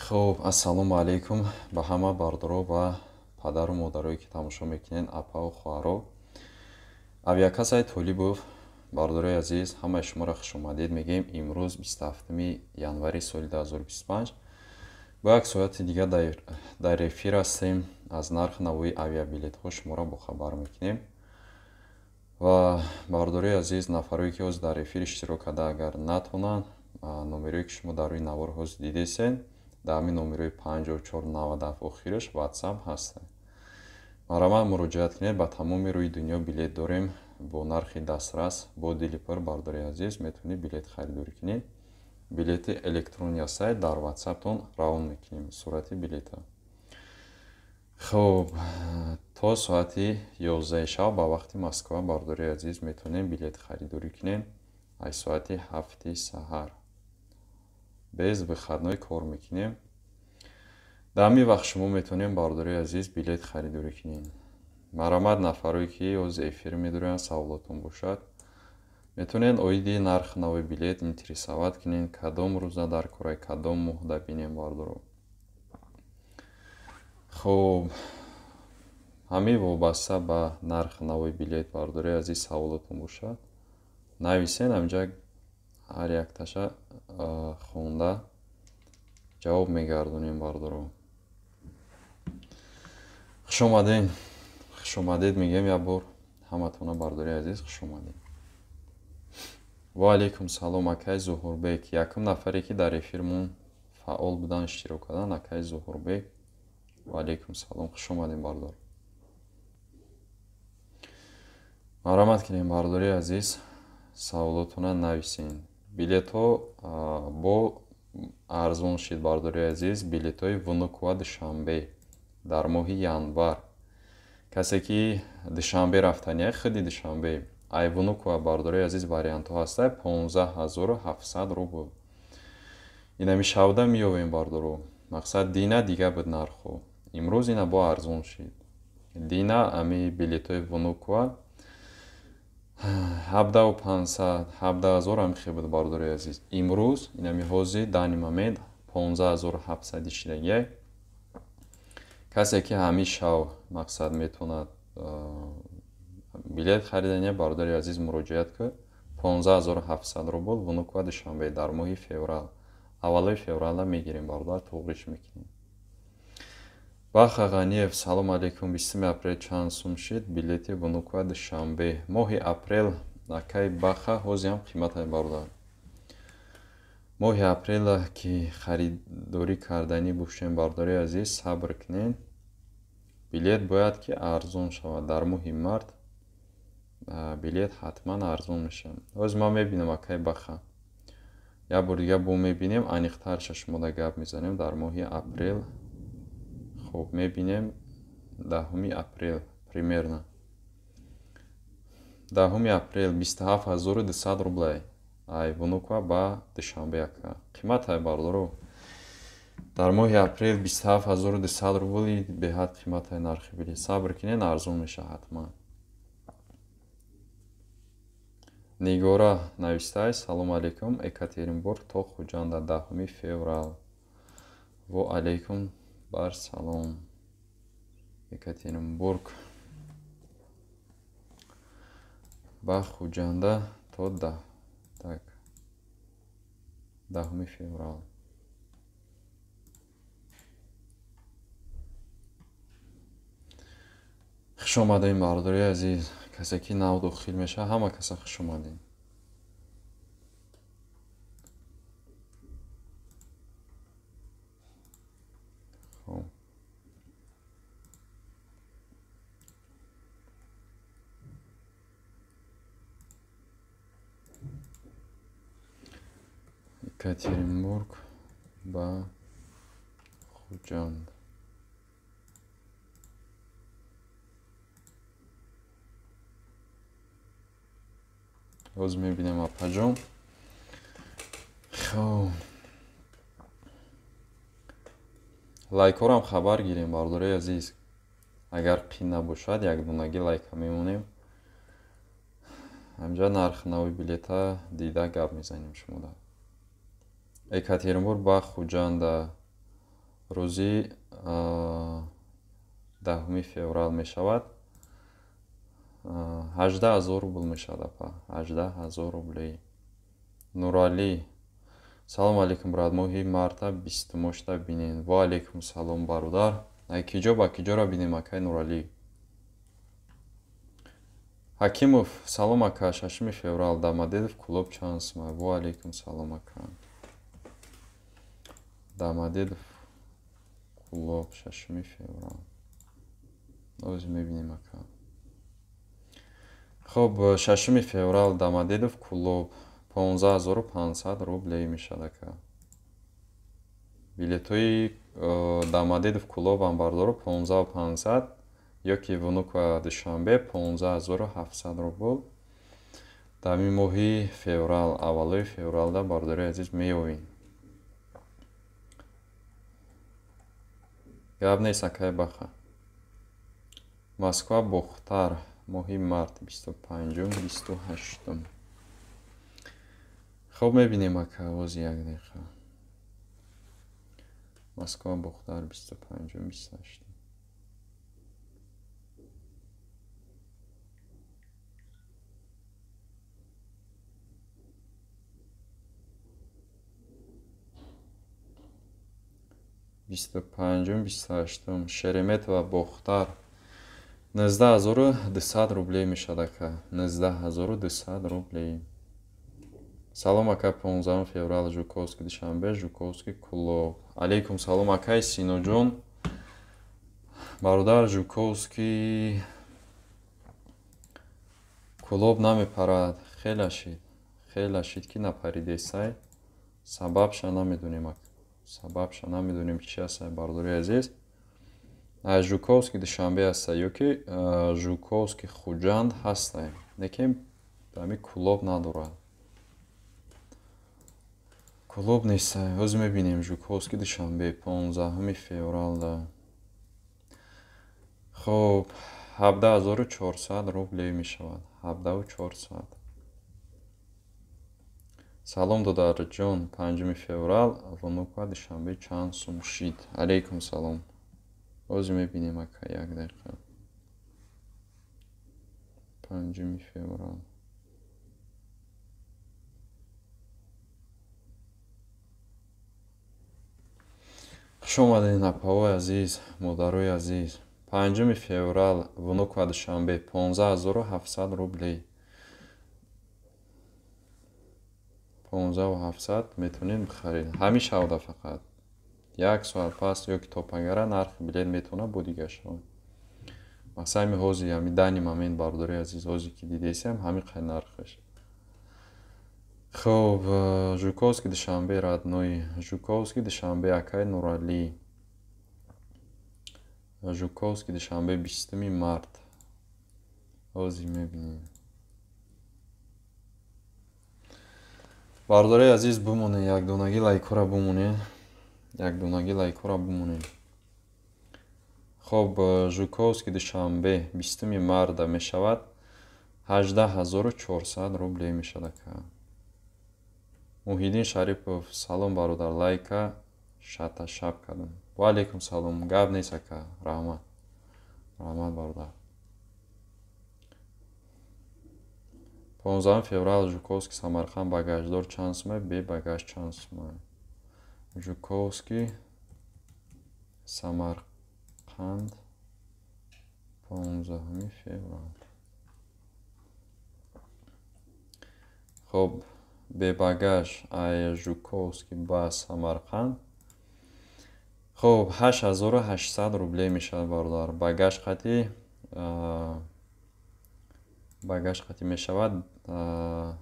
Хуб, ассалому алайкум ба ҳама бародаро ва падару модарое ки тамошо мекунед, апаву хоҳаро. Авиакассаи Толибов, бародарои азиз, ҳамаи шуморо хушомадед мегӯем. Имрӯз 27 январи соли 2025 бо як соати дига дар эфир ҳастем. Аз нарх навои авиабилетҳо шуморо бохабар мекунем. Ва бародарои азиз, нафарое ки ҳозир дар эфир иштирок карда агар натонанд, номерое ки шумо дар рӯи навор ҳозир дидесен, дар ҳамин номерои 5497 охираш WhatsApp ҳастанд. Марҳамат муроҷиат кунед, ба тамоми рӯи дунё билет дорем бо нархи дастрас, бо дили пур, бародари азиз, метавонед билет харидорӣ кунед. Билети электронӣ ҳастад, дар WhatsApp-тон равон мекунем сурати билета. Хуб, то соати 11 шаб ба вақти Москва, бародари азиз, метавонем билет харидорӣ кунем аз соати 7 саҳар. Без выходной кор мекунем. Дар ҳамин вақт шумо метавонем, бародари азиз, билет харидорӣ кунед. Марҳамат, нафарое ки ҳозир эфир медоранд, саволотон бошад, метавонед оиди нарх нави билет интересовать кунед, кадом рӯза дар кора, кадом моҳда бинем, бародаро. Хуб, ҳамин вобаста ба нарх нави билет, бародари азиз, саволотон бошад, нависен, ҳаминҷа ҳар якташа хонда ҷавоб мегардонем, бародаро. Хушомадед, хушомадед мегӯем як бор ҳаматона, бародари азиз, хушомадед. Ва алайкум салом, акай Зуҳурбек. Якум нафаре ки дар эфирмон фаъол будан, иштирок кардан, акай Зуҳурбек. Ва алайкум салом, хушомадед, бародар. Марҳамат кунем, бародари азиз, саволотона нависен. Билетҳо бо арзон шид, бародари азиз, билетҳои Внуково Душанбе дар моҳи январ. Касе ки Душанбе рафтания, худи Душанбе, ай Внуково, бародари азиз, вариантҳо ҳастад 15700 рубл. Инами шавда меёвем, бародаро. Мақсад дина дига буд нархҳо. Имрӯз ина бо арзон шид. Дина ами билетҳои Внуково 17500, 17000 ҳам хел буд, бародари азиз. Имрӯз инами ҳозир данный момент 15700 шидагиай. Касе ки ҳамин шав мақсад метавонад билет харидания, бародари азиз, муроҷиат кун. 15700 рубл Внуково Душанбе дар моҳи феврал. Аввалои февралда мегирем, бародар, туғриш мекунем. Баха Ғаниев, салом алейкум, 20 апрел чанд сум шид билети Внуково Душанбе? Моҳи апрел, акай Баха, ҳозир ҳам қиматай, бародар. Моҳи апрела ки харидорӣ карданӣ бошем, бародари азиз, сабр кунед. Билет бояд ки арзон шавад. Дар моҳи март билет ҳатман арзон мешавад. Ҳозир ман мебинам, акай Баха. Як бор дига бо мебинем, аниқтарша шумода гап мезанем дар моҳи апрел. Хуб, мебинем 10 апрел примерно. 10 апрел 27200 рублай. Ай Внуково ба Душанбе, ака. Қиматай, бародаро. Дар моҳи апрел 27200 рубли беҳад қиматай нархи билет. Сабр кунед, арзон мешавад ҳатман. Нигора навистай, салом алейкум, Екатеринбург то Хуҷанда 10 феврал. Во алейкум бар салом. Екатеринбург ба Хуҷанда то так 10 феврал. Хуш омадем, бародари азиз. Касе ки нав дохил мешавад, ҳама каса хуш омадем. Хуб. Екатеринбург ба Хуҷанд. Ҳозир мебинем, апаҷон. Хуб, лайкҳорам хабар гирем, бародарои азиз. Агар қин набошад, якдонагӣ лайка мемонем. Ҳамҷа нарх нави билета дида гап мезанем шумода. Екатеринбург ба Хуҷанда Рӯзи 10 феврал мешавад. 18 000 рубл мешавад, апа. 18 000 рублей. Нуралӣ, салом алейкум, брат, моҳи марта 20-умошта бинен. Ва алейкум салом, бародар. Киҷо ба киҷоро бинем, акай Нуралӣ? Ҳакимов, салом, ака, 6 феврал Домодедово Кӯлоб чанд сума? Ва алейкум салом, ака. Домодедово Кӯлоб 6 феврал. Оз мебинем, ака. Хоб, 6 феврал Домодедово Кӯлоб 15 500 рублей мешавад, ака. Билетҳои Домодедово Кӯлобам, бардоро, 15 500 ё ки Внуково Душанбе 15 700 рубл. Дар ҳамин моҳи феврал, аввалои февралда, бародари азиз, меёвем. Гап нест, акай Баха. Москва Бохтар моҳи март 25-ум, 28-ум. Хоб, мебинем, ака, ози як дақиқа. Москва Бохтар 25-ум, 28-ум. 25-ум, 28-ум. Шереметьево Бохтар 19 200 рублей мешавад, ака. 19 200 рублей. Салом, ака, 15 феврал Жуковский Душанбе, Жуковский Кӯлоб. Алейкум салом, акай Синоҷон. Бародар, Жуковский Кӯлоб намепарад. Хеле шид. Хеле шид, ки напаридесай. Сабабша намедонем, ака. Сабабша намедонем, чи аст, бародари азиз. Жуковский Душанбе ҳаста ё ки Жуковский Хуҷанд ҳаста. Лекин ҳамин Кӯлоб надорад. Кӯлоб нест. Ҳозир мебинем Жуковский Душанбе 15 февралда. Хоб, 17 400 рублей мешавад. 17 400. Салом, додарҷон, 5 феврал Внуково Душанбе чанд сум шид? Алейкум салом. Ҳозир мебинем, ака, як дақиқа. 5 феврал. Хуш омадед, апаҳои азиз, модарои азиз. 5 феврал Внуково Душанбе 15 700 рублей. 15 700 метавонед бихаред. Ҳамин шавда фақат. Як соат пас ё ки то пагара нархи билет метавонад бо дигар шавад. Масалан, ҳамин ҳозир, ҳамин данный момент, бародари азиз, ҳозир ки дидесем, ҳамин қай нархаш. Хоб, Жуковский Душанбе родной, Жуковский Душанбе, акай Нуралӣ. Жуковский Душанбе 20 март. Ҳозир мебинем. Бародари азиз, бимонед, якдонагӣ лайкҳоро бимонед. Якдонагӣ лайкҳоро бимонед. Хоб, Жуковский Душанбе 20 марта мешавад. 18 400 рублей мешавад, ака. Муҳиддин Шарипов, салом, бародар, лайка шата шаб кардам. Ва алейкум салом, гап нест, ака, раҳмат. Раҳмат, бародар. 15 феврал Жуковский Самарқанд багаждор чанд сума, бе багаж чанд сума? Жуковский Самарқанд 15 феврал. Хоб, бе багаж ай Жуковский ба Самарқанд. Хоб, 8800 рублей мешавад, бародар. Багаж қати мешавад 10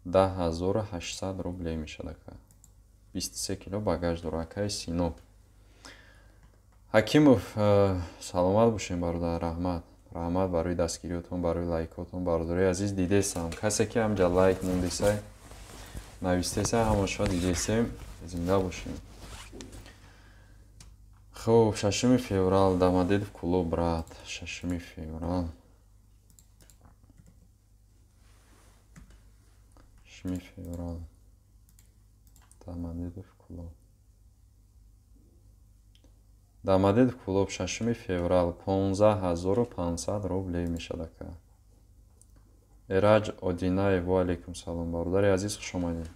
800 рублей мешавад, ака. 23 кило багаж дорад, акаи Сино. Ҳакимов, саломат бошем, бародар, раҳмат. Раҳмат барои дастгириётон, барои лайкотон, бародарои азиз, дидесам. Касе ки ҳамҷа лайк мондесай, навистесай, ҳамашо дидесем, зинда бошем. Хоб, 6 феврал Домодедово Кӯлоб, брат, 6 феврал. 6 феврал Домодедово Кӯлоб. Домодедово Кӯлоб 6 феврал 15500 рублей мешавад ака. Эраҷ Одинаев, ва алейкум салом, бародари азиз, хуш омадед.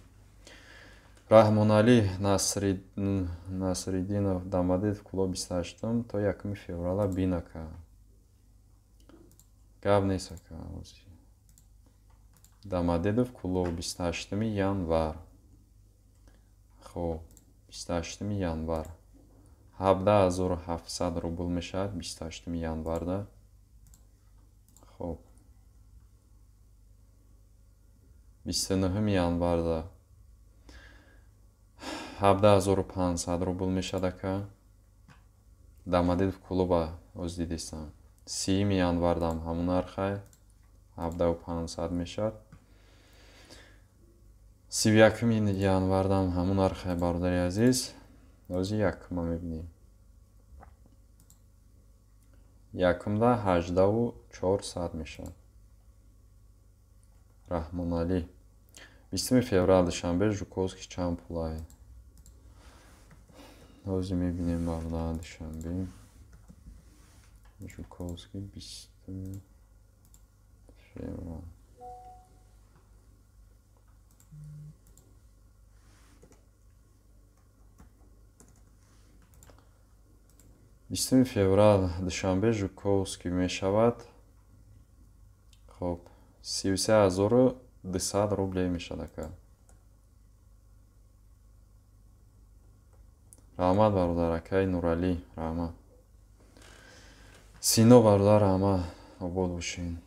Раҳмоналӣ Насриддинов, Домодедово Кӯлоб 28 то 1 феврала бин ака. Гап нест ака. Домодедово Кӯлоб 28 январ. Хоб, 28 январ 17700 рубл мешавад 28 январда. Хоб, 29 январда 17500 рубл мешавад ака. Домодедово Кӯлоба оз дидистам. 30 январдам ҳамун нархай 17500 мешавад. 31 январдам ҳамун нархай, бародари азиз. Ози якума мебинем. Якумда 18400 мешавад. Раҳмоналӣ. 20 феврал Душанбе Жуковский чанд пулай? Ози мебинем бародар, Душанбе Жуковский 20 феврал. 20 феврал Душанбе Жуковский мешавад. Хоб, 33200 рублей мешавад ака. Раҳмат бародар, акаи Нуралӣ, раҳмат. Сино бародар, раҳмат, обод бошед.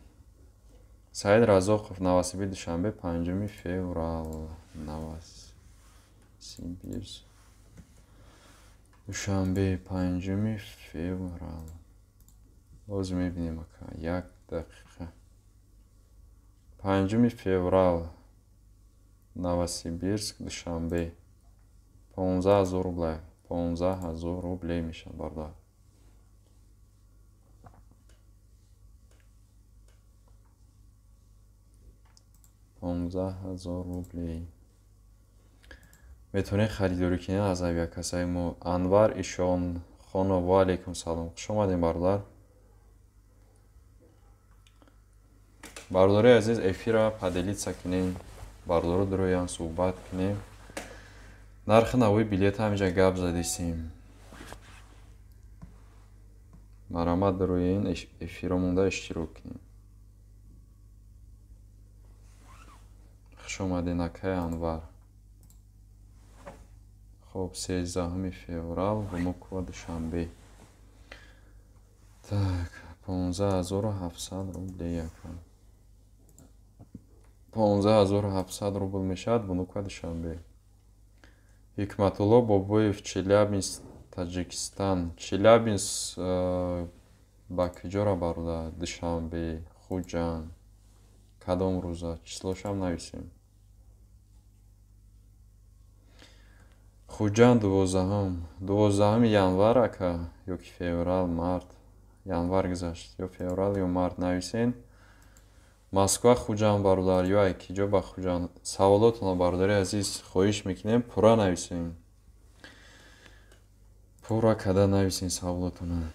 Саид Разоқов, Новосибир, Душанбе 5 феврал. Новосибирск, Душанбе 5 феврал. Боз мебинем ака, як дақиқа. 5 феврал Новосибирск, Душанбе 15000 рублей, 15000 рублей мешавад бародар. 15000 рублей. Метавонед харидорӣ кунед аз авиакассаи мо. Анвар Ишонхонов, ва алейкум салом, хуш омадем бародар. Бародари азиз, эфира поделиться кунем, бародаро дуроям суҳбат кунем. Нархи навои билет ҳаминҷа гап задистем. Марҳамат дуроен эфиро монда иштирок кунем. Хуш омадед акаи Анвар. Хоб, 13 феврал Внуково, Душанбе. Так, 15700 рублей ака. 15700 рубл мешавад Внуково, Душанбе. Ҳикматулло Бобоев, Челябинск, Таҷикистон. Челябинск ба куҷора бародар? Душанбе, Хуҷанд. Кадом рӯза? Числошам нависем. Хуҷанд 12 январ ака, ё ки феврал, март. Январ гузашт, ё феврал ё март нависен. Москва, Хуҷанд бародар, ё ай киҷо ба Хуҷанд. Саволотонро бародари азиз хоҳиш мекунем, пурра нависем. Пурра када нависем саволотонро.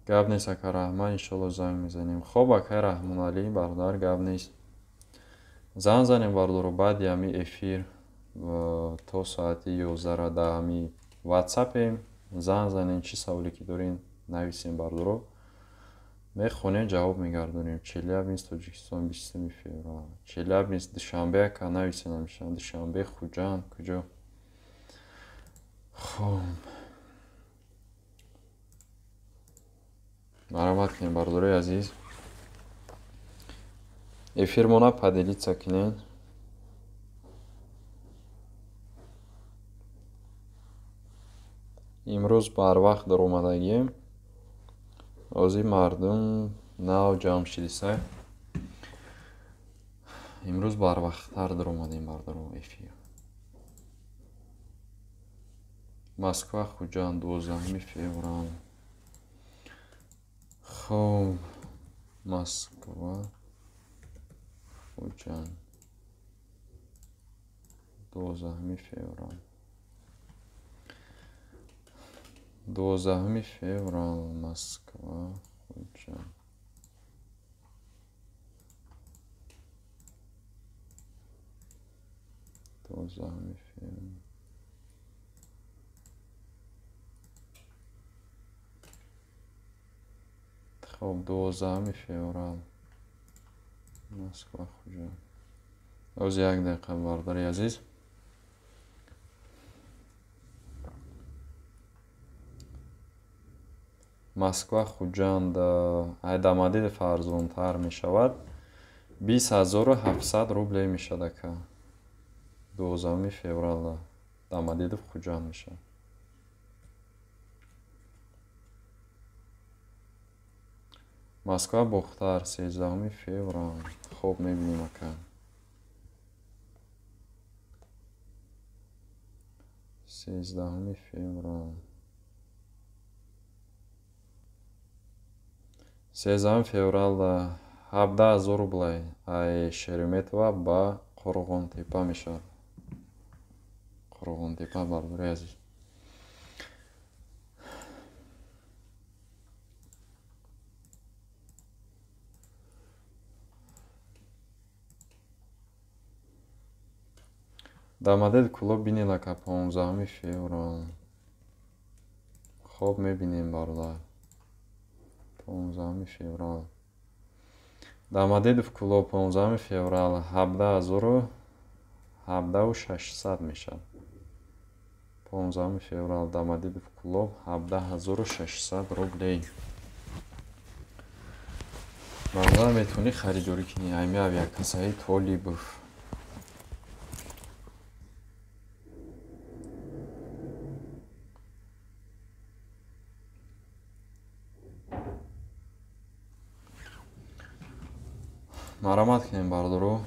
Гап нест ака Раҳман, иншолло занг мезанем. Хоб акай Раҳмоналӣ бародар, гап нест. Занг занем бародаро баъди ҳами эфир то соати 11 дар ҳами ватсапем. Занг занем, чӣ саволе ки дорем нависем бародаро. Мехонем, ҷавоб мегардонем. Челябинск, Тоҷикистон, 20 феврал. Челябинск, Душанбе ака нависем ҳамеша. Душанбе, Хуҷанд, куҷо? Хоб. Марҳамат кунем бародарои азиз. Эфирмона поделиться кунед. Имрӯз барвақт даромадагием. Ҳозир мардум нав ҷамъ шидисай. Имрӯз барвақттар даромадем бародаро эфир. Москва Хуҷанд 12 феврал. Хоб, Москва Хуҷанд 12 феврал. 12 феврал Москва Хуҷанд. 12 феврал. Хоб, 12 феврал Москва Хуҷанд. Ҳозир як дақиқа бародари азиз. Москва Хуҷанд айдамадид арзонтар мешавад. 20700 рубле мешавад ака. 12 феврал Дамадидов Хуҷанд мешавад. Москва Бохтар 13 феврал. Хоб мебинем ака. 13 феврал. 13 феврал 17000 рублей ай Шереметьево ба Қурғонтепа мешавад. Қурғонтепа бародари азиз. Дамадед Кӯлоб бинед ака 15 феврал. Хоб мебинем бародар. 15 феврал. Дамадедов Кӯлоб 15 феврал 17600 мешавад. 15 феврал Дамадедов Кӯлоб 17600 рублей. Бародар метавонӣ харидорӣ кунӣ ами авиакассаи Толибов. Марамат кунем бародаро.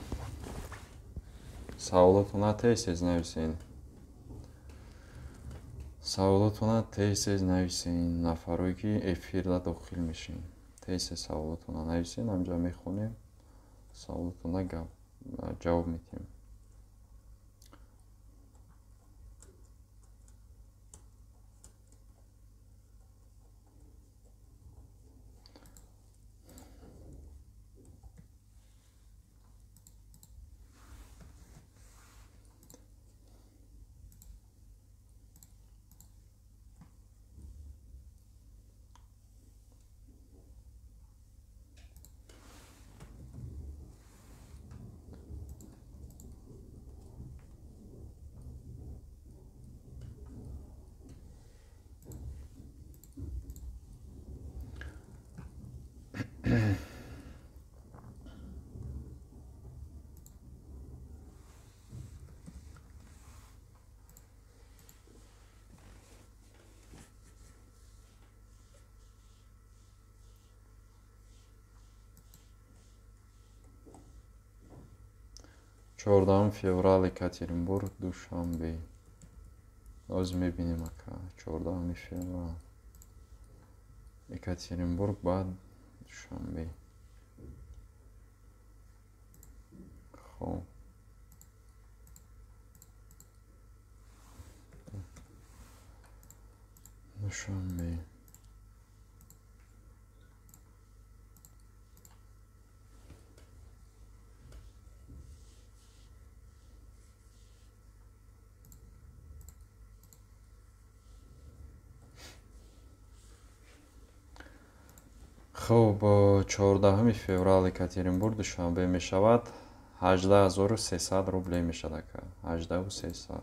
Саволотона тез-тез нависен. Саволотона тез-тез нависен. Нафарое ки эфирда дохил мешин. Тез-тез саволотона нависен, ҳамҷа мехонем. Саволотона гап ҷавоб медиҳем. 14 феврал Екатеринбург, Душанбе. Ҳозир мебинем ака. 14 феврал Екатеринбург ба Душанбе. Хоб. Душанбе. Хуб, 14 феврал Екатеринбург Душанбе мешавад. 18300 рублей мешавад ака. 18300.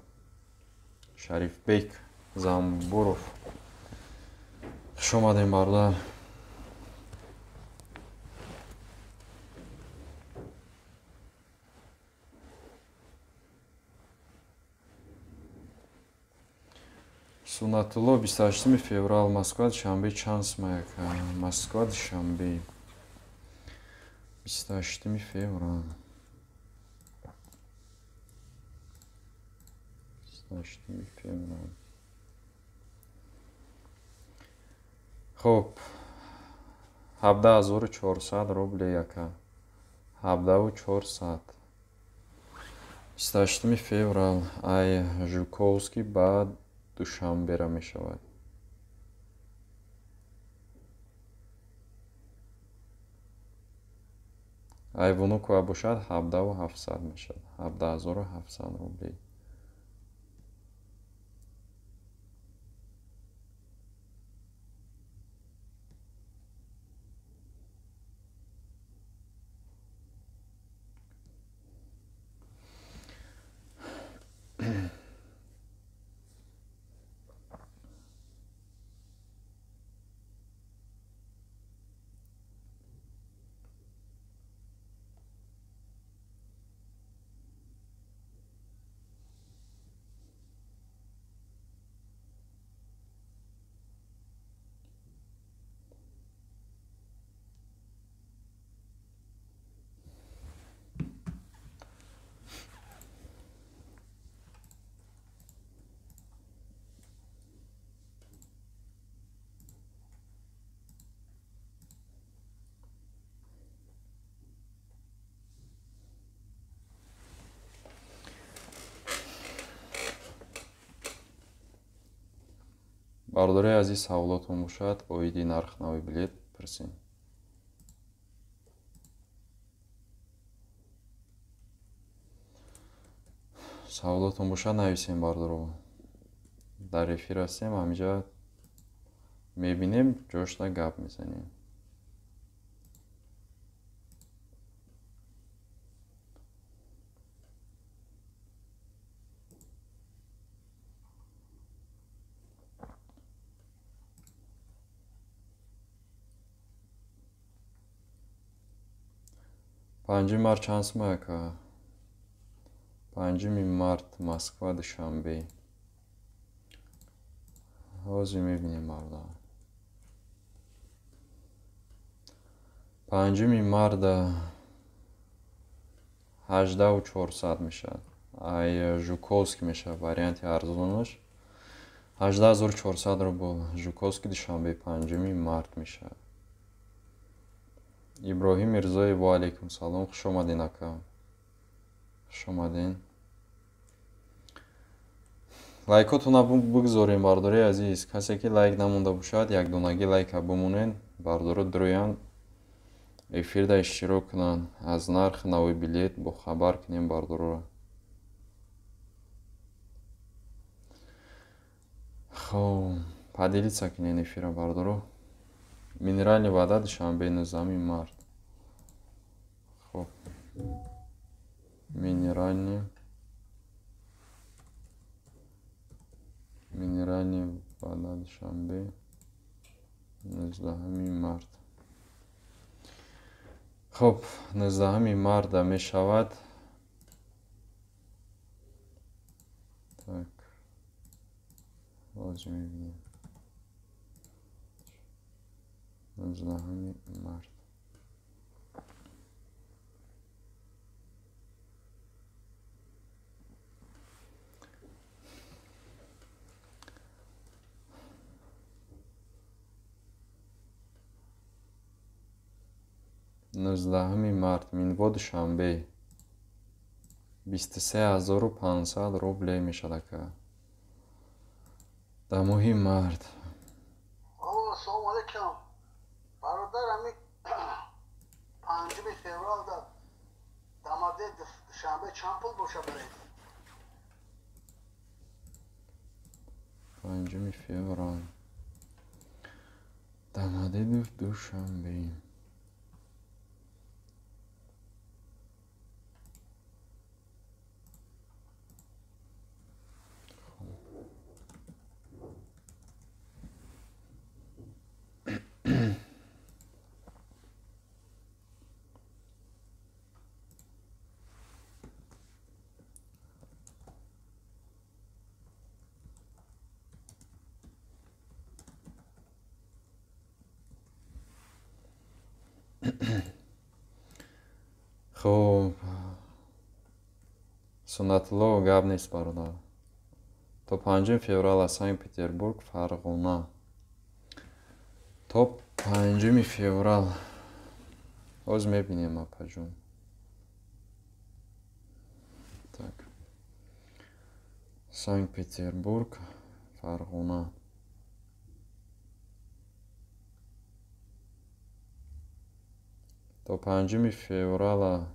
Шарифбек Замбуров. Хуш омадем бародар. Суннатулло 28 феврал Москва Душанбе чанд сумаяк? Москва Душанбе 28 феврал. 28 феврал. Хоб, 17400 рубле яка. 17400. 28 феврал ай Жуковский ба Душанбера мешавад. Ай Внуково бошад 17700 мешавад. 17700 рубле. Бародарои азиз, саволотон бошад оиди нархнави билет пурсем. Саволотон бошад нависем бародаро. Дар эфир ҳастем, ҳаминҷа мебинем, ҷошта гап мезанем. Панҷуми март чанд сумая ка? 5 март Москва Душанбе. Ҳозир мебинем бародар. 5 март 18400 мешавад. Ай Жуковский мешавад варианти арзонаш. 18400 рубл. Жуковский Душанбе 5 март мешавад. Иброҳим Мирзоев, ва алайкум салом, хуш омадин ака. Хуш омадин. Лайкотонро бигзорем бародари азиз. Касе ки лайк намонда бошад, якдонагӣ лайка бимонед, бародаро дуроянд эфирда иштирок кунанд, аз нархи нави билет бохабар кунем бародароро. Хоб, поделиться кунед эфира бародаро. Минеральная вода Душанбе 19 март. Хоб. Минеральная вода Душанбе 19 март. Хоб, 19 марта мешавад. Так. Ҳозир мебинем. 19 март. 19 март Минво Душанбе 23500 рубле мешавад ака. Дар моҳи март. Ассалому алайкум. Бародар, ҳамин 5 феврал дар Дамаде Душанбе чанд пул бошад баред? 5 феврал Дамаде Душанбе. Хуб, Суннатулло, гап нест, бародар. То 5 феврал аз Санкт-Петербург Фарғона. То 5 феврал. Ҳоз мебинем, апаҷон. Так. Санкт-Петербург Фарғона. То 5 феврала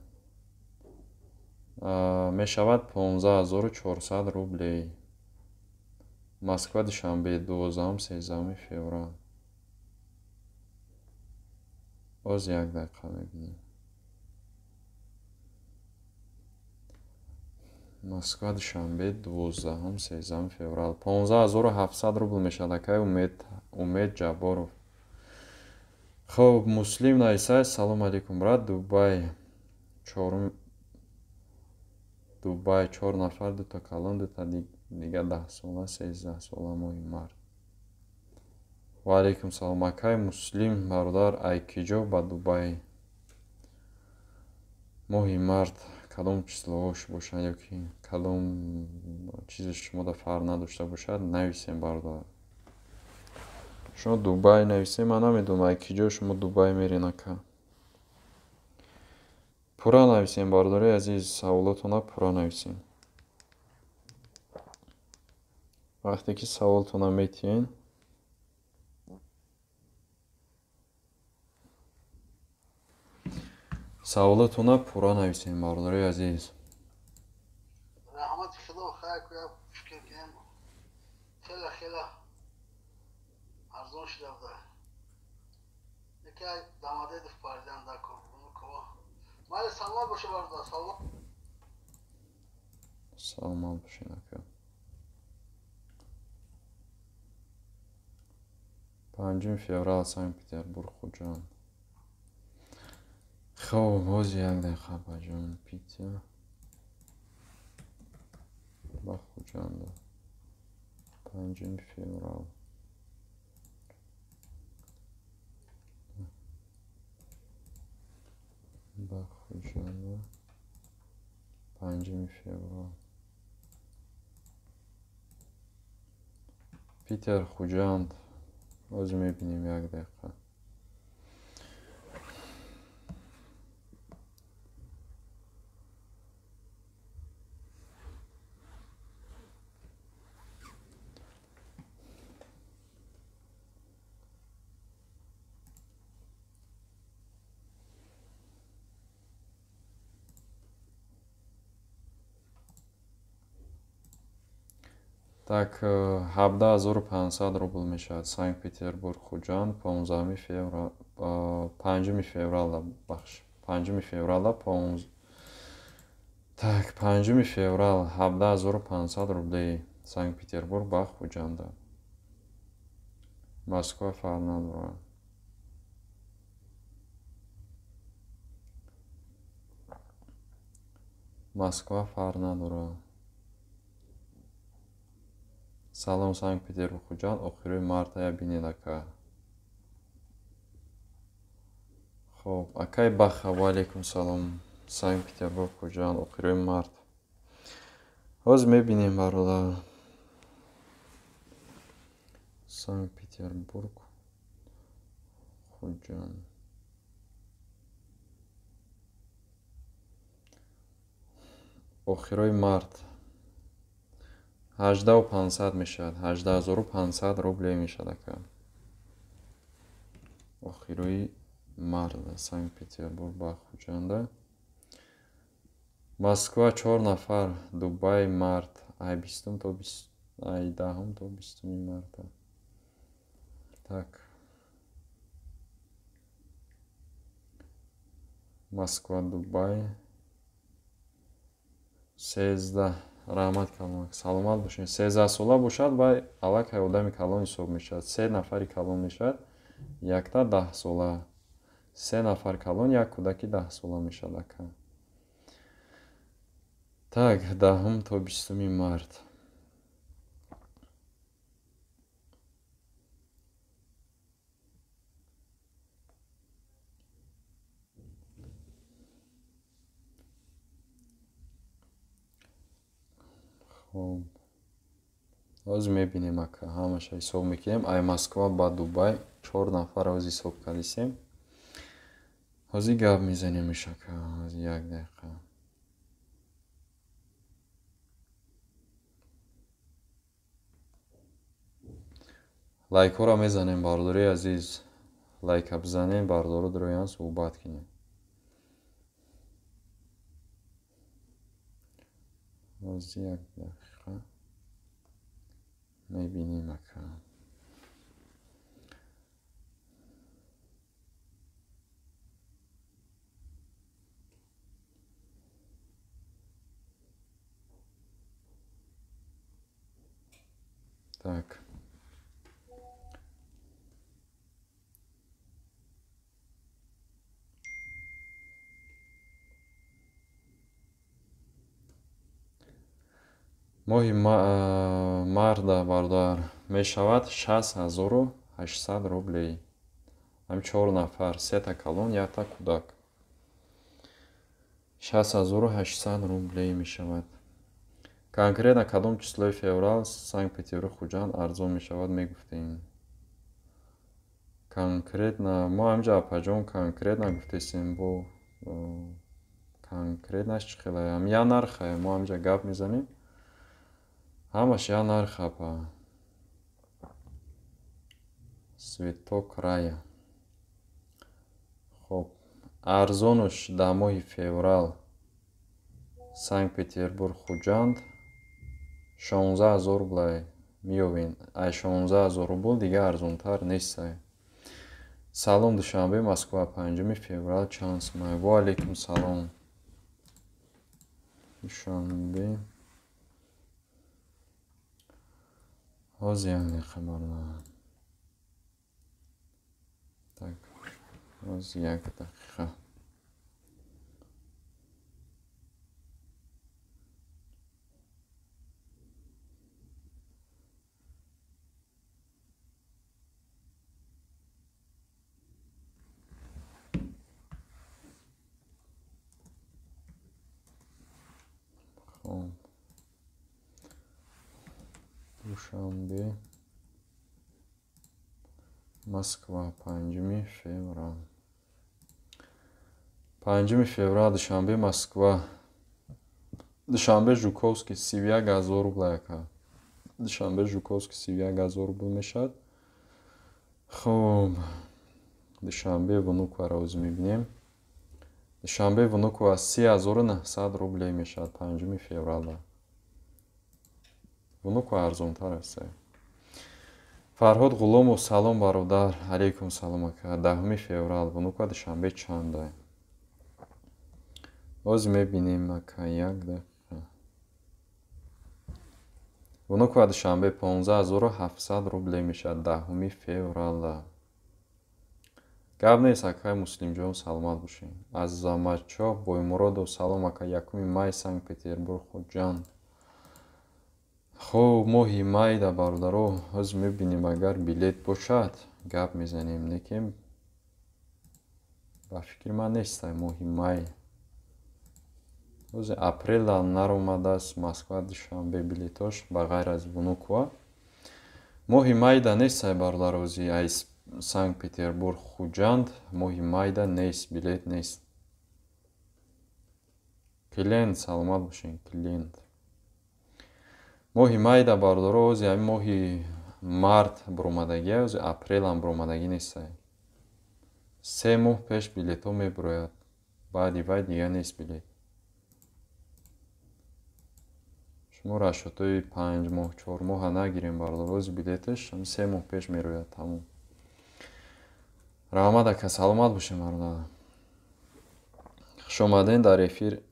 мешавад 15400 рублей. Москва Душанбе 12-13 феврал. Боз як дақиқа мебинем. Москва Душанбе 12-13 феврал 15700 рубл мешавад, акай Умед Ҷабборов. Хуб, Муслим Найсай, салом алейкум, брат. Дубай чорум, Дубай 4 нафар, дута калон, дута дига 10 сола, 13 сола, моҳи март. Ва алейкум салом, акай Муслим, бародар, айкиҷо ба Дубай моҳи март кадом числоҳош бошад ё ки кадом чизе шумода фарқ надошта бошад, нависем, бародар. Шумо Дубай нависем, ман намедонам айкиҷо шумо Дубай мерен, ака. Пурра нависем, бародари азиз, саволотона пурра нависем. Вақте ки саволтона метиҳен, саволотона пурра нависем, бародари азиз. Раҳмати Худо, хайр куя, фикр кунем. Хеле хеле арзон шуда буда. Яке Дамадедов паридан дар кор. Майли, саломат боша, бародар, саломат. Саломат бошед, ака. 5 феврал Санкт-Петербург Хуҷанд. Хуб, боз як дақиқа, апаҷон. Питер ба Хуҷанда 5 феврал. Ба Хуҷанда 5 феврал. Питер Хуҷанд. Боз мебинем, як дақиқа. Так, 17500 рубл мешавад Санкт-Петербург Хуҷанд 15 феврал, 5 феврал, бахш, 5 феврала, так, 5 феврал 17500 рублей Санкт-Петербург ба Хуҷанда. Москва фарқ надорад. Москва фарқ надорад. Салом, Санкт-Петербург Хуҷанд, охирои марта я бинед, ака. Хоб, акай Баха, ва алейкум салом. Санкт-Петербург Хуҷанд, охирои март. Ҳоз мебинем, бародар. Санкт-Петербург Хуҷанд. Охирои март 18500 мешавад, 18500 рубле мешавад, ака. Охирои март Санкт-Петербург ба Хуҷанда. Москва 4 нафар, Дубай март, ай 20 то ай 10 то 20 марта. Так. Москва, Дубай 13. Раҳмат калон, саломат бошед. 13 сола бошад ва аллакай одами калон ҳисоб мешавад. 3 нафари калон мешавад, якта 10 сола. 3 нафар калон, як кӯдаки 10 сола мешавад, ака. Так, 10 то 20 март. Хоб, ҳозир мебинем ака, ҳамаша ҳисоб мекунем. Ай Москва ба Дубай 4 нафар ҳозир ҳисоб кардисем. Ҳозир гап мезанем ишака, ҳозир як дақиқа. Лайкҳоро мезанем, бардори азиз. Лайка бизанем, бардоро дуроян суҳбат кунем. Ҳозир як дақиқа мебинем ака. Так. Моҳи марда бародар мешавад 6800 рублей. Ҳам 4 нафар, сета калон, якта кӯдак. 6800 рублей мешавад. Конкретно кадом числои феврал Санкт-Петербург Хуҷанд арзон мешавад мегуфтем. Конкретно мо ҳамҷа апаҷон конкретно гуфтесем, бо конкретнаш чӣ хелае? Ҳам я нархае, мо ҳамҷа гап мезанем. Ҳамаш я нарх апа. Цветок рая. Хоб, арзонуш дар моҳи феврал Санкт-Петербург Хуҷанд 16000 рублай меёвен. Ай 16000 рубл дига арзонтар нестай. Салом Душанбе, Москва, 5 феврал чанд сумай? Ва алейкум салом. Душанбе. Ҳозир як дақиқа бародар. Так, ҳозир як дақиқа. Хоб. Душанбе, Москва, 5 феврал. 5 феврал Душанбе, Москва. Душанбе Жуковский 31000 рубл ака. Душанбе Жуковский 31000 рубл мешавад. Хоб, Душанбе Внуковаро ҳозир мебинем. Душанбе Внуково 3900 рублей мешавад 5 февралда. Внуково арзонтар аст. Фарҳод Ғуломов, салом бародар. Алейкум салом ака. 10 феврал Внуково Душанбе чанда? Ҳозир мебинем ака, як дақиқа. Внуково Душанбе 15700 рублей мешавад 10 февралда. Гап нест акай Муслимҷон, саломат бошед. Азаматшоҳ Боймуродов, салом ака. 1 май Санкт-Петербург Хуҷанд. Хоб, моҳи майда бародаро, ҳозир мебинем агар билет бошад, гап мезанем, лекин ба фикри ман нестай моҳи май. Ҳозир апрелда наромадааст Москва Душанбе билетош ба ғайр аз Внуково. Моҳи майда нестай бародаро, ҳозир аз Санкт-Петербург Хуҷанд моҳи майда нест, билет нест. Клиент, саломат бошед, клиент. Моҳи майда бародаро, ҳозир ҳамин моҳи март буромадагия, ҳозир апрелам буромадагӣ нестай. 3 моҳ пеш билетҳо мебурояд, баъди вай дига нест билет. Шумо расчётҳои 5 моҳ, 4 моҳа нагирем бародаро, ҳозир билеташ ҳамин 3 моҳ пеш мерояд, тамом. Раҳмат ака, саломат бошед бародар. Хуш омадем дар эфир.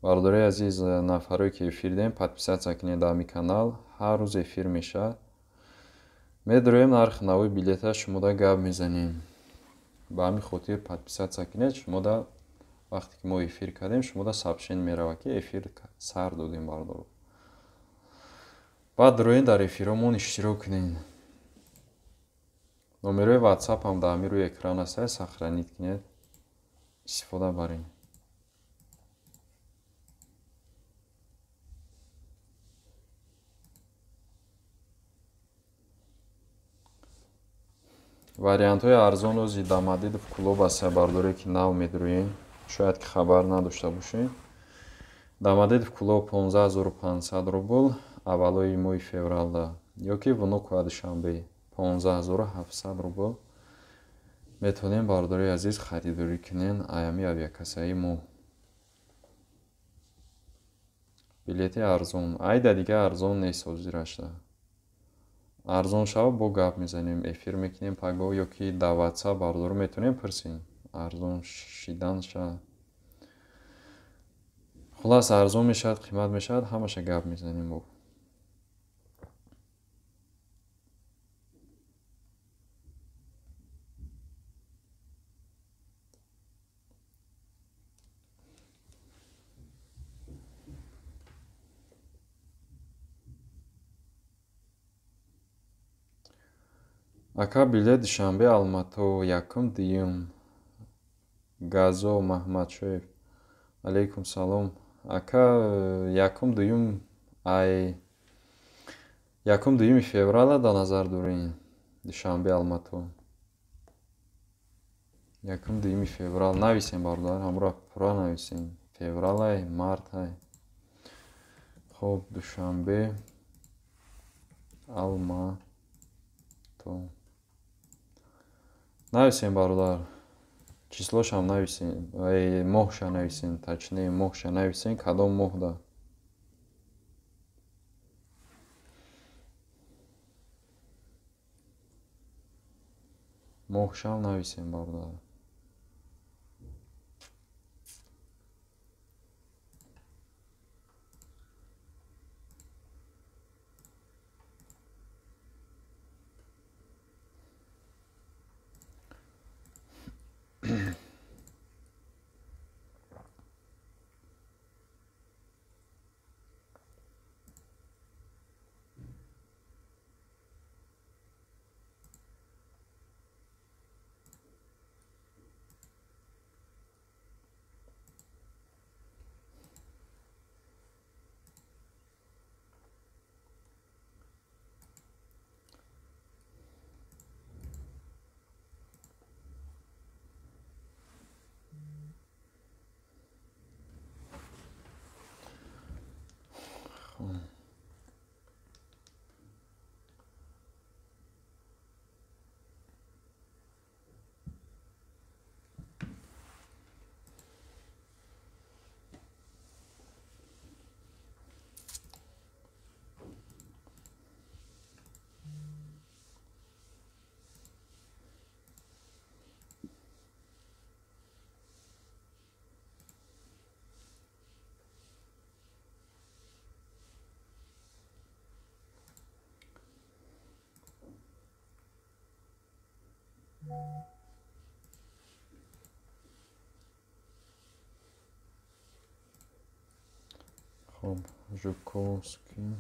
Бародарои азиз, нафарое ки эфир дем, подписаться кунед дар ҳамин канал. Ҳар рӯз эфир мешавад. Медроем нархи нави билета, шумода гап мезанем. Ба ҳамин хотир подписаться кунед, шумода вақте ки мо эфир кардем, шумода сообщение меравад ки эфир сар додем бародаро. Баъд дроем дар эфиромон иштирок кунед. Номерои WhatsApp ҳам дар ҳамин рӯи экран аст, сохранить кунед, истифода баред. Вариантҳои арзон ози Домодедово Кӯлоб аст, бардоре ки нав медурӯем, шояд ки хабар надошта бошед. Домодедово Кӯлоб 15 500 рубл аввалои моҳи февралда, ё ки Внуково Душанбе 15 700 рубл. Метавонем, бардори азиз, харидорӣ кунен аями авиакассаи мо. Билети арзон айда дига арзон нест ҳозирашда. Арзон шава, бо гап мезанем, эфир мекунем пагоҳ ё ки дар ватсап бардору метавонем пурсем арзон шиданша. Хулас, арзон мешавад, қимат мешавад, ҳамаша гап мезанем бо. Ака, билет Душанбе Алмато якум дуюм. Газо Маҳмадшоев. Алейкум салом. Ака, якум дуюм, ай якум дуюми феврала дар назар дорем. Душанбе Алмато. Якум дуюми феврал нависем, бародар, ҳамура пурра нависем. Февралай, мартай. Хоб, Душанбе Алмато. Нависем, бародар, числошам нависем, моҳша нависем, точнее моҳша нависем, кадом моҳда. Моҳшам нависем, бародар. Хоб, Жуковский,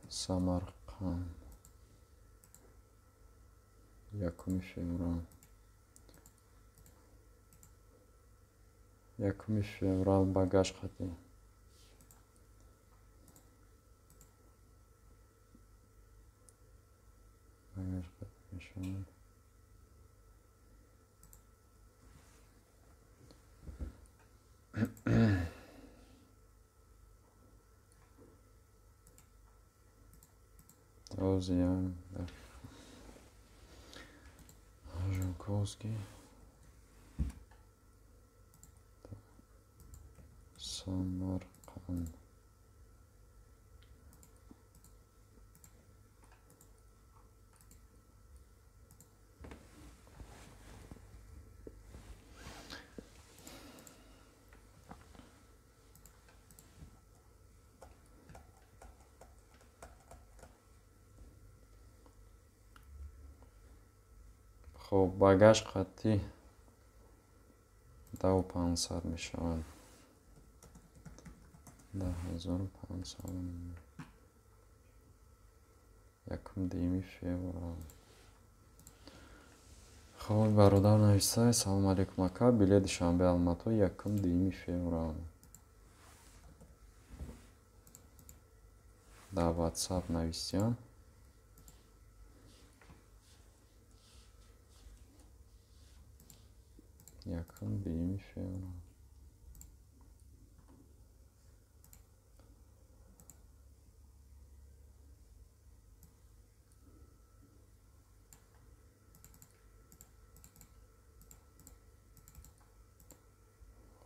Самарқанд, 1 феврал. 1 феврал багаж қатӣ. Багаж қатӣ мешавад. Озиям Жуковский, Самарқанд. Хоб, багаж қатӣ 10 500 мешавад. 10 500. 1-2 феврал. Хоб, бародар нависай: салому алейкум, ака, билет Душанбе Алмато 1-2 феврал. Дар ватсап нависиям. Якум дуюми феврал.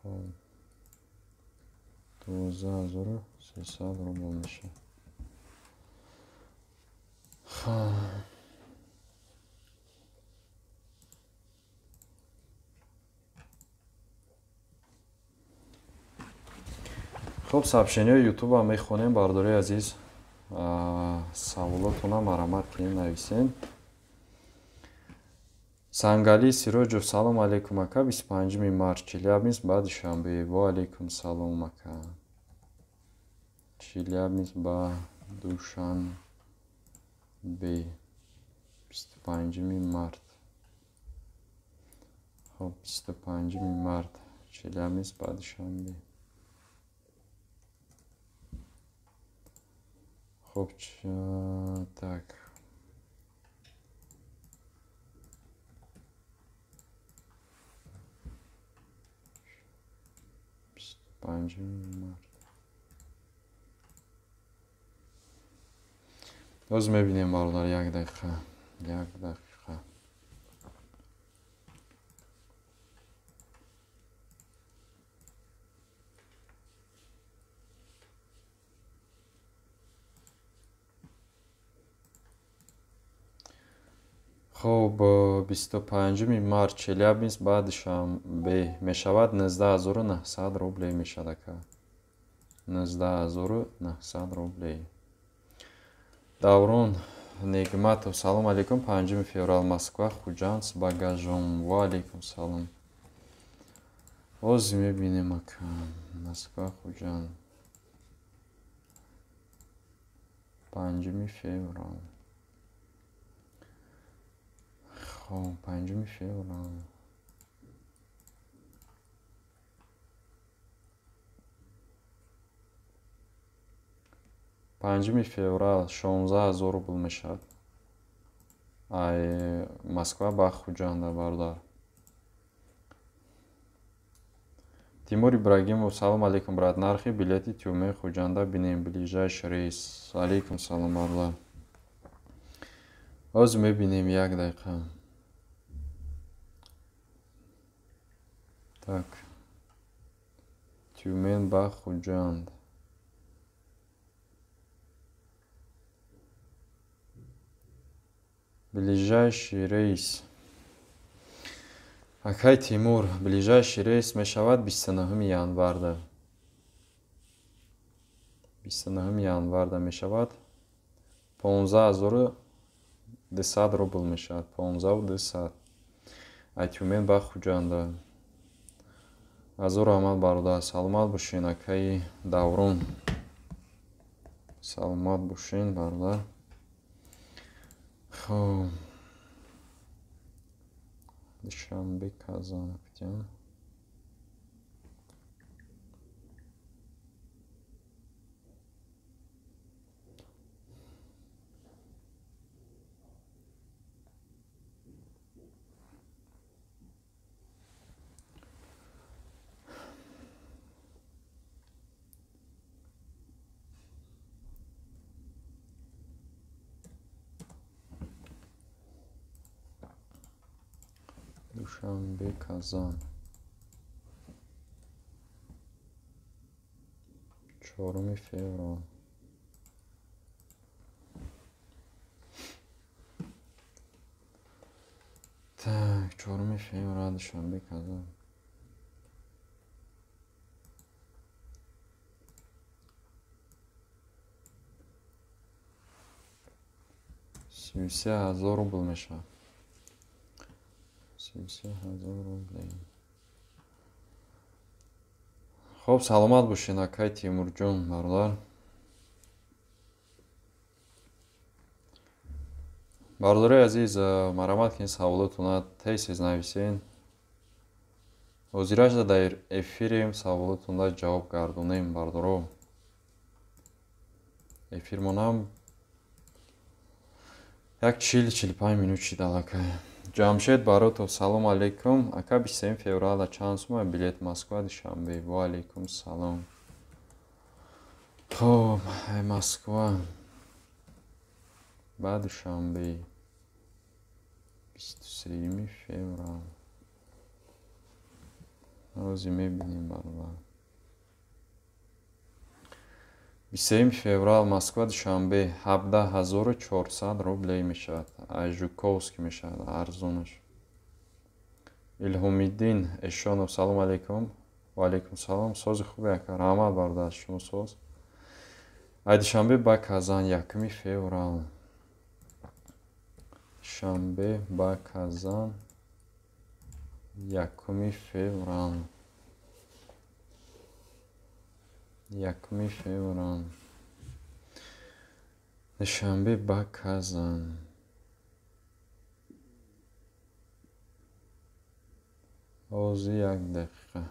Хоб, 12 300 рубл мешавад. Хоб, хуб, сообщениҳои ютубам мехонем, бардораи азиз. Саволотона марҳамат кунед, нависен. Сангали Сироҷов: салом алейкум, ака, 25-ми март Челябинск ба Душанбе. Ва алейкум салом, ака. Челябинск ба Душанбе, 25-ми март. Хоб, 25-ми март Челябинск ба Душанбе. Хоб, так, 25-ми март. Боз мебинем, бародар, як дақиқа, як дақиқа. Хоб, 25-ми март Челябинск ба Душанбе мешавад 19 900 рублей мешавад, ака, 19 900 рублей. Даврон Негматов: салом алейкум, 5-ми феврал Москва Хуҷанд с багажом. Ва алейкум салом. Ҳозир мебинем, ака. Москва Хуҷанд, 5-ми феврал. Хоб, 5-ми феврал 16 000 рубл мешавад ай Москва ба Хуҷанда, бародар. Тимур Ибрагимов: салом алейкум, брат, нархи билети Тюмен Хуҷанда бинем, ближайший рейс. Алейкум салом, бародар. Ҳозир мебинем, як дақиқа. Так, Тюмен ба Хуҷанд ближайший рейс. Акай Тимур, ближайший рейс мешавад 29-ми январда, 29-ми январда мешавад, 15 200 рубл мешавад, 15 200 ай Тюмен ба Хуҷанда. Ҳазор раҳмат, бародар, саломат бошен. Акаи Даврон, саломат бошен, бародар. Хоб, Душанбе Казан кутям. Душанбе Казан, 4-уми феврал. Так, 4-уми феврал Душанбе Казан 33 000 рубл мешавад, 33 000 рублей. Хоб, саломат бошед, акай Тимурҷон, бародар. Бародарои азиз, марҳамат кунед, саволотона тез тез нависен. Ҳозирашда дар эфирем, саволотонда ҷавоб гардонем, бародаро. Эфирмонам як 40-45 минут шид аллакай. Ҷамшед Баротов, салом алейкум. Ака, 23 феврала чанд сума билет Москва Душанбе? Ва алейкум салом. Хоб, Москва ба Душанбе 23 феврал. Ҳозир мебинем, бародар. 23 феврал Москва Душанбе 17400 рублей мешавад. Аз Жуковский мешавад арзонаш. Илҳомиддин Эшонов, салом алейкум. Ва алейкум салом. Сози хубе ака, раҳмат бародар, шумо соз. Ай Душанбе ба Казан 1 феврал. Душанбе ба Казан 1 феврал. 1 феврал. Душанбе ба Казан. Ҳозир як дақиқа.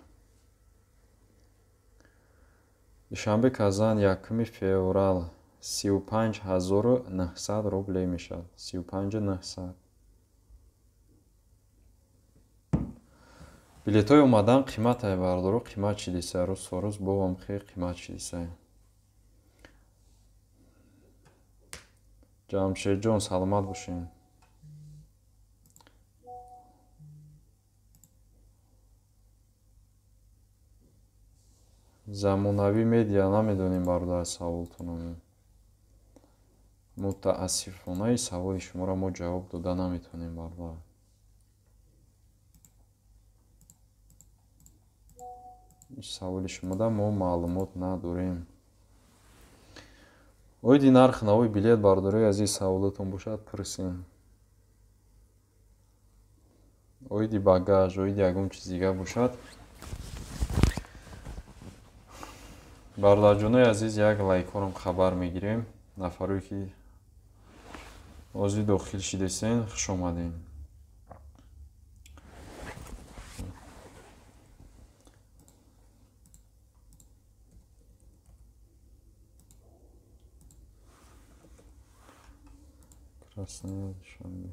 Душанбе Казан 1 феврал 35900 рублей мешавад. 35900. Билетҳои омадан қиматае, бародаро, қимат шидисай, рӯз то рӯз бовам хеле қимат шидисай. Ҷамшедҷон, саломат бошед. Замонавӣ медиа намедонем, бародар, саволтонро. Мутаассифона ин саволи шуморо мо ҷавоб дода наметавонем, бародар. Ин саволи шумода мо маълумот надорем. Оиди нархи нави билет, бародарои азиз, саволотон бошад, пурсем. Оиди багаж, оиди ягон чиз дигар бошад. Бародарҷонои азиз, як лайкҳорам хабар мегирем. Нафарое ки ҳозир дохил шидесен, хуш омадем. Красная Душанбе.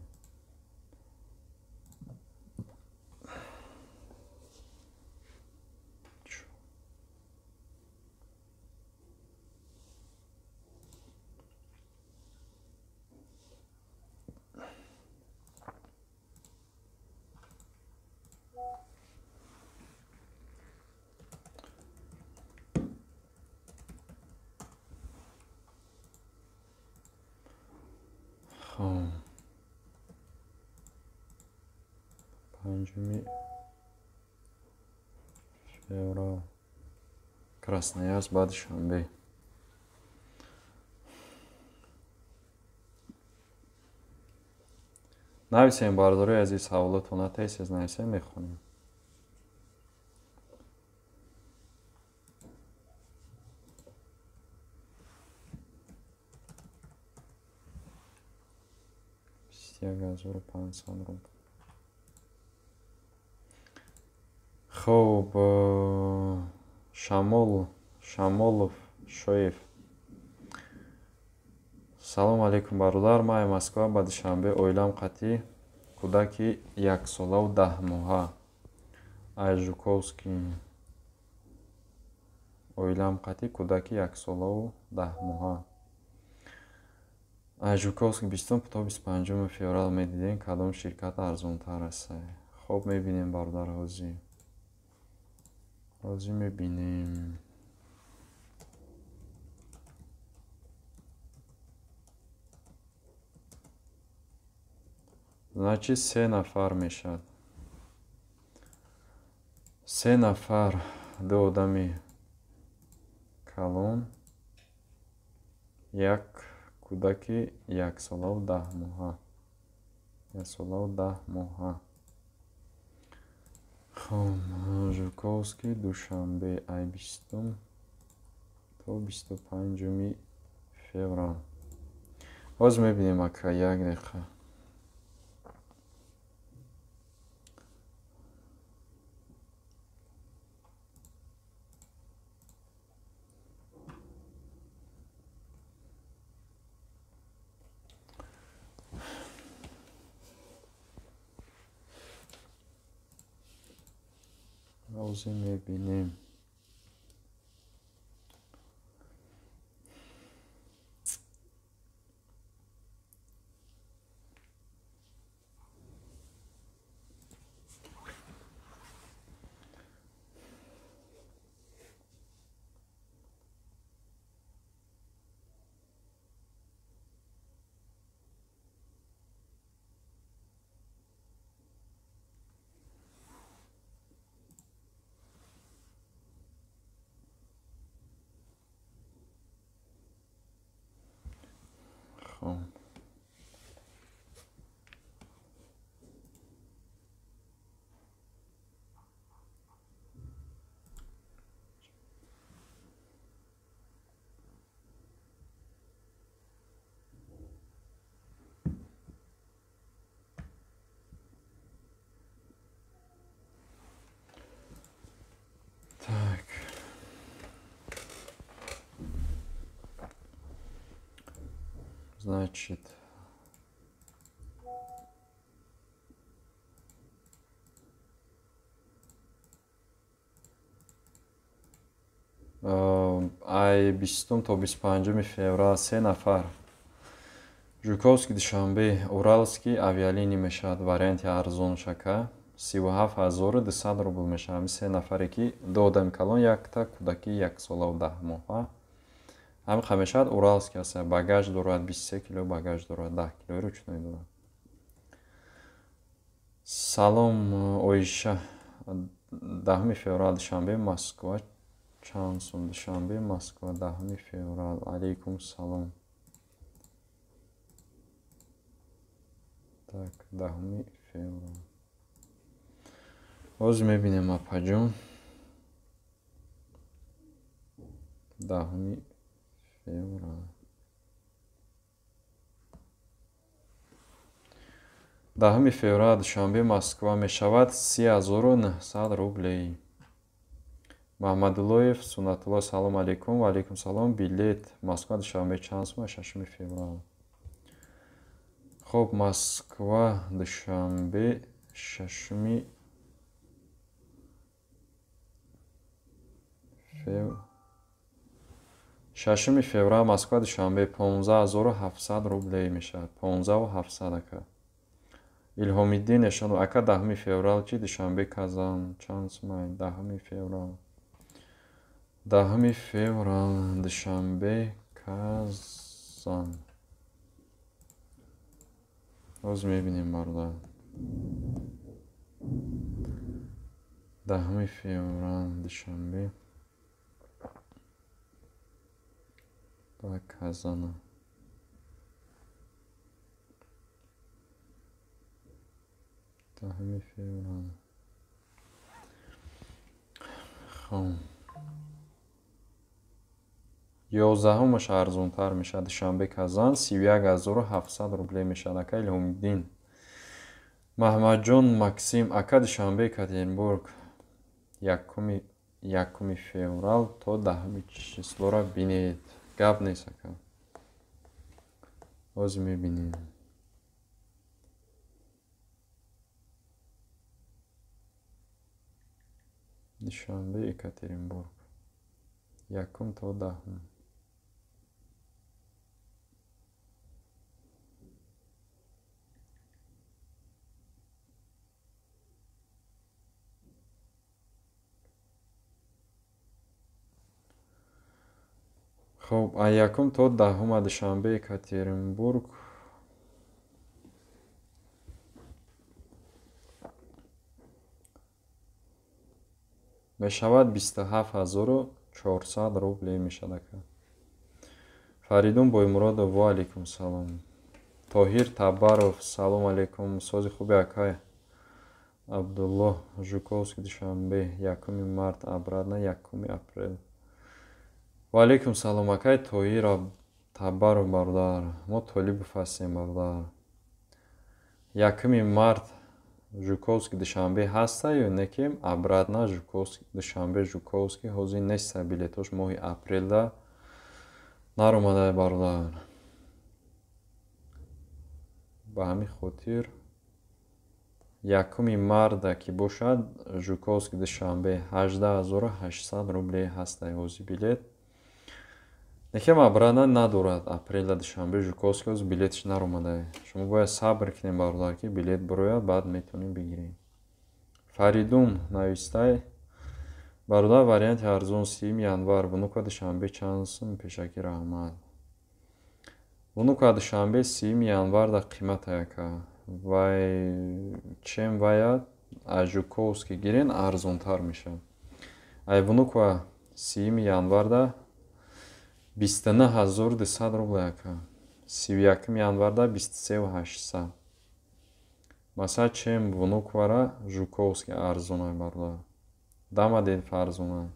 5 феврал. Красноярск ба Душанбе. Нависем, бародарои азиз, саволотона тез-тез нависем, мехонем. Бист як ҳазору панҷсад рубл. Хоб, Шамолов Шоев. Салом алейкум, бародар. Ман Москва ба Душанбе, оилам қатъӣ, кӯдаки яксолаву даҳмоҳа. Ай Жуковский. Оилам қатъӣ, кӯдаки яксолаву даҳмоҳа. Ай Жуковский 20 то 25 феврал медидем, кадом ширкат арзонтар аст. Хоб, мебинем, бародар, ҳозир. Ҳозир мебинем. Значит, 3 нафар мешавад. 3 нафар, ду одами калон, як кӯдаки яксолаву даҳмоҳа. Яксолаву даҳмоҳа. Хоб, Жуковский, Душанбе, ай 20 то 25 феврал. Ҳозир мебинем, ака, як дақиқа. Ҳозир мебинем. Так. Значит, ай 20 то 25 феврал се нафар Жуковский Душанбе Уралский авиалиний мешавад варианти арзон шака 37200 рубл мешавад. Се нафаре ки ду одами калон, якта кӯдаки яксолаву 10 моҳа. Ҳамин мешавад Уралский аст. Багаж дорад 23 кило багаж дорад, 10 килои ручной дорад. Салом Оиша, 10 феврал Душанбе Москва чанд сум? Душанбе Москва 10 феврал. Алейкум салом. Так, 10 феврал. Ҳозир мебинем апаҷон. 10 феврал. 10 феврал Душанбе Москва мешавад 30900 рублей. Маҳмадуллоев Сунатулло, салом алейкум. Ва алейкум салом. Билет Москва Душанбе чанд сум? 6 феврал. Хоб, Москва Душанбе 6 феврал Москва Душанбе 15700 рублей мешавад. 15700 ака. Илҳомиддин Эшонов ака, 10 феврал чи Душанбе Казан чанд сум? 10 феврал. 10 феврал Душанбе Казан. Ҳозир мебинем бародар. 10 феврал Душанбе ба Казана. 10 феврал. Хоб, 11-умаш арзонтар мешавад. Душанбе Казан 31700 рублей мешавад. Ака Илҳомиддин. Маҳмадҷон Максим ака, Душанбе Екатеринбург 1 феврал то 10 числоро бинед. Гап нест ака. Ҳозир мебинем. Душанбе Екатеринбург 1 то 10. Хоб, аз 1 то 10 Душанбе Екатеринбург мешавад 27400 рублей мешавад ака. Фаридун Боймуродов, ва алейкум салом. Тоҳир Табаров, салом алейкум. Сози хуби акай. Абдуллоҳ Жуковский Душанбе 1 март обратно 1 апрел. Ва алейкум салом акай Тоҳир Табаров бародар. Мо Толибов ҳастем бародар. 1 март Жуковский Душанбе ҳаста ё не ки обратно Жуковский Душанбе Жуковский ҳозир неста, билетош моҳи апрелда наромада бародар. Ба ҳамин хотир 1 марта ки бошад, Жуковский Душанбе 18800 рубле ҳастай ҳози билет. Лекин обратно надорад. Апреля Душанбе Жуковский ҳози билетш наромада. Шумо бояд сабр кунем, бародар, ки билет бирояд, баъд метавонем бигирем. Фаридун навистай: бародар, варианти арзон 30 январ Внуково Душанбе чанд сум? Пешакӣ раҳмат. Внуково Душанбе 30 январ да қимат яка. Вай чем вая аз Жуковский гирен арзонтар мешавад. Ай Внуково 30 январда 29200 рубл яка. 31 январда 23800. Масалан, чем Внуковара Жуковский арзонай, бародар. Дамадед арзонай.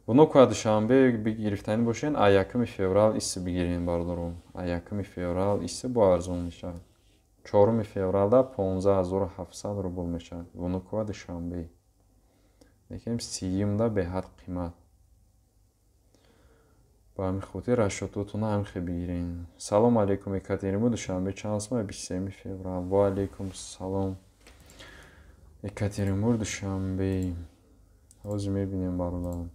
Внуково Душанбе гирифтанӣ бошен, а 1 феврал иси бигирен, бародаро. А 1 феврал иси бо арзон мешавад. 4 февралда 15700 рубл мешавад. Внуково Душанбе. Лекин 30-да беҳад қимат. Ба ҳамин хотир расчётотона ҳам хел бигирен. Салом алейкум, Екатеринбург Душанбе чанд сум? 23 феврал. Ва алейкум салом. Екатеринбург Душанбе. Ҳозир мебинем, бародар.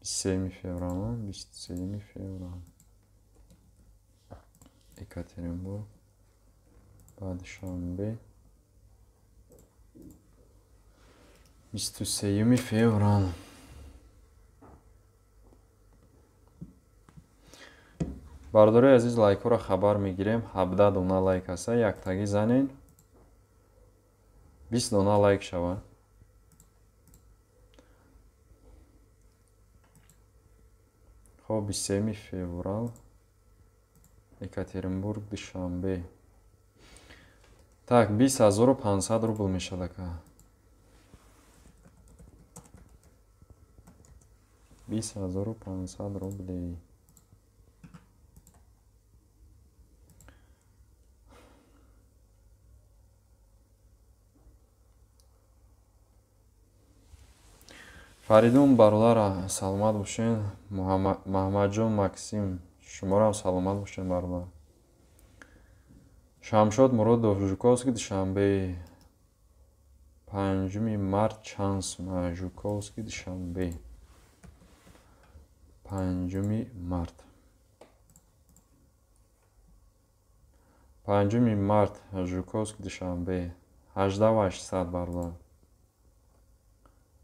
23 феврал, 23 феврал. Екатеринбург ба Душанбе 23 феврал. Бародарои азиз, лайкҳоро хабар мегирем. 17 дона лайк ҳаста, яктагӣ занен, 20 дона лайк шавад. Хоб, 23 феврал Екатеринбург Душанбе. Так, 20500 рубл мешавад ака. 20500 рублей. Фаридун бародар, саломат бошен. Маҳмадҷон Максим, шуморо ҳам саломат бошен, бародар. Шамшод Муродов, Жуковский Душанбе 5 март чанд сум? Жуковский Душанбе 5 март. 5 март Жуковский Душанбе 18800, бародар.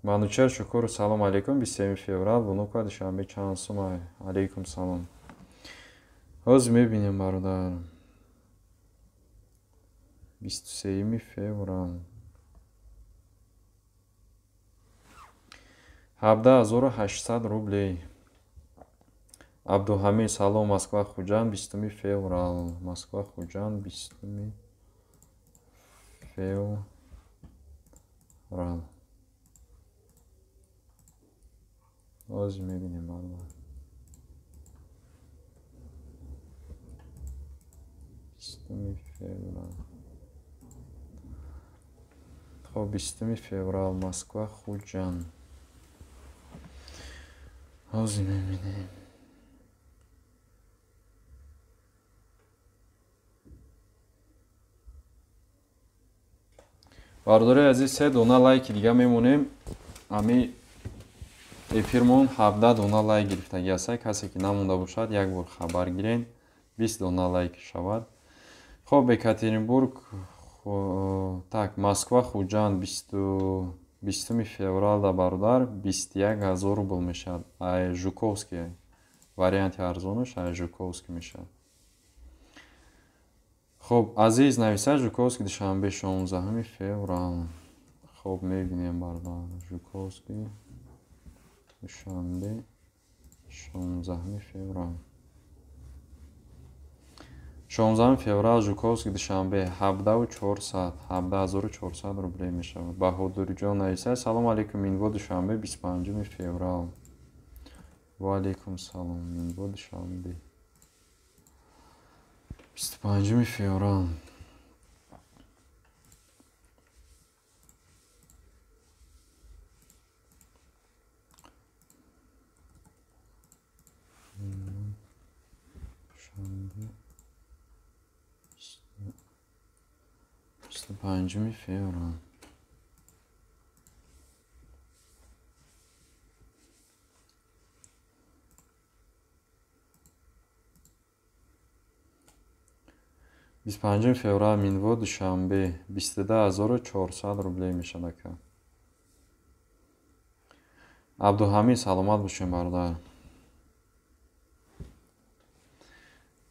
Манучер Шукур, салом алейкум, 27 феврал Внуково Душанбе чанд сум? Алейкум салом. Ҳозир мебинем, бародар. 23 феврал 17800 рублей. Абдуҳамид, салом, Москва Хуҷанд 20 феврал. Москва Хуҷанд 20 феврал. Ҳозир мебинем, бародар. 20 феврал. Хоб, 20 феврал Москва Хуҷанд. Ҳозир мебинем. Бародарои азиз, 3 дона лайки дига мемонем. Ами эфирмон 17 дона лайк гирифтагӣ аст. Касе ки намонда бошад, як бор хабар гирен, 20 дона лайк шавад. Хоб, Екатеринбург, так, Москва Хуҷанд 20 феврал да, бародар, 21000 рубл мешавад. Ай Жуковский варианти арзонаш ай Жуковский мешавад. Хоб, Азиз нависа, Жуковский Душанбе 16 феврал. Хоб, мебинем, бародар. Жуковский Душанбе 16 феврал. 16 феврал Жуковский Душанбе 17400, 17400 рублей мешавад. Баҳодурҷон нависа: салом алейкум, Минво Душанбе 25 феврал. Ва алейкум салом, Минво Душанбе 25 феврал. Душанбе 25 феврал. 25 феврал Минво Душанбе 22400 рублей мешавад ака. Абдуҳамид саломат бошед бародар.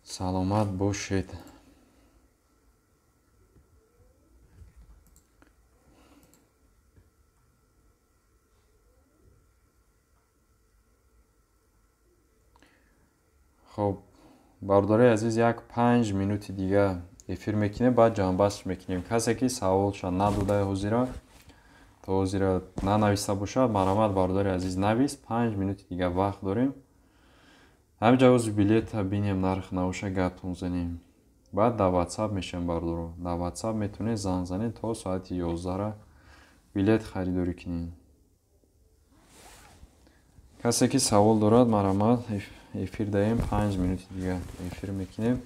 Саломат бошед. Хоб бародари азиз, як 5 минути дига эфир мекунем, баъд ҷамъбаст мекунем. Касе ки саволша надодаи ҳозира, то ҳозира нанависта бошад, марҳамат бародари азиз навис. 5 минути дига вақт дорем. Ҳаминҷа ҳозир билета бинем, нарх навоша гаптон занем. Баъд дар WhatsApp мешавем бародаро. Дар WhatsApp метавонед занг занед то соати 11 билет харидорӣ кунед. Касе ки савол дорад, марҳамат, эфир даем, 5 минути дига эфир мекунем.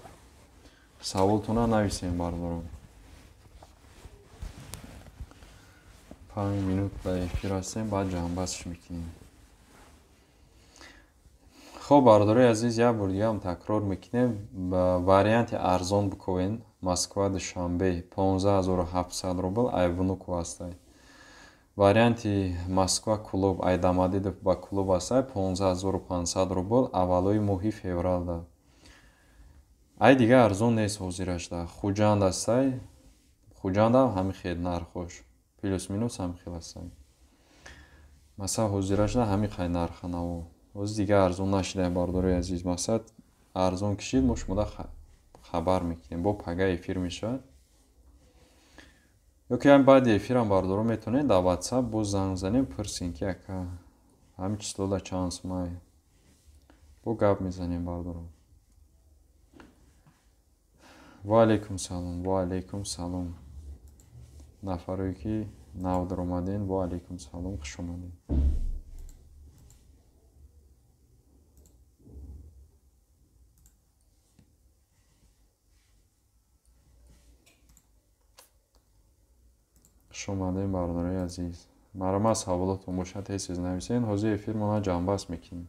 Саволтона нависем бародаро. 5 минут дар эфир ҳастем, баъд ҷамъбастш мекунем. Хоб бародарои азиз, як бор дигаам такрор мекунем. Варианти арзон биковен. Москва Душанбе 15700 рубл ай Внуково ҳастай. Варианти Москва Кулоб ай Домодедово ба Кулоб ҳастай 15500 рубл аввалои моҳи февралда. Ай дига арзон нест ҳозирашда. Хуҷанд ҳастай. Хуҷандам ҳамин хел нархош. Плюс минус ҳамин хел ҳастай. Масалан ҳозирашда ҳамин қай нарха наво. Ҳозир дига арзон нашидаем бародарои азиз. Мақсад арзон кишид, мо шумода хабар мекунем. Бо пага эфир мешавад. Ё ки ҳам баъди эфирам бародаро метавонед дар WhatsApp боз занг занем, пурсем ки ака ҳамин числода чанд сумай. Бо гап мезанем бародаро. Ва алайкум салом, ва алайкум салом. Нафарое ки нав даромаден, ва алайкум салом, хуш омадед. Хуш омадем бародарои азиз. Марҳамат саволотон бошад, тез тез нависед. Ҳозир эфирмона ҷамъбаст мекунем.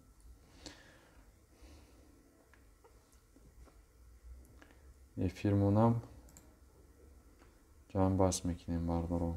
Эфирмонам ҷамъбаст мекунем бародаро.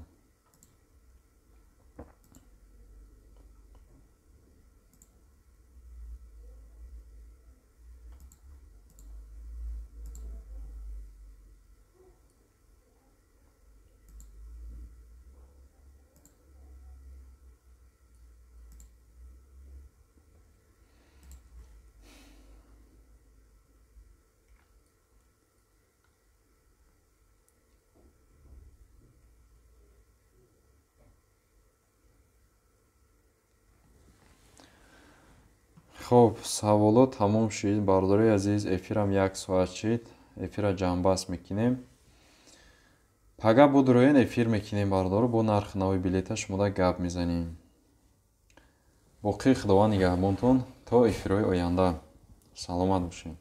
Хоб, саволот тамом шид. Бародарои азиз, эфирам 1 соат шид. Эфира ҷамъбаст мекунем. Пага будроен эфир мекунем бародаро, бо нархи нави билета шумода гап мезанем. Боқӣ Худованд нигаҳбонтон то эфирҳои оянда. Саломат бошед.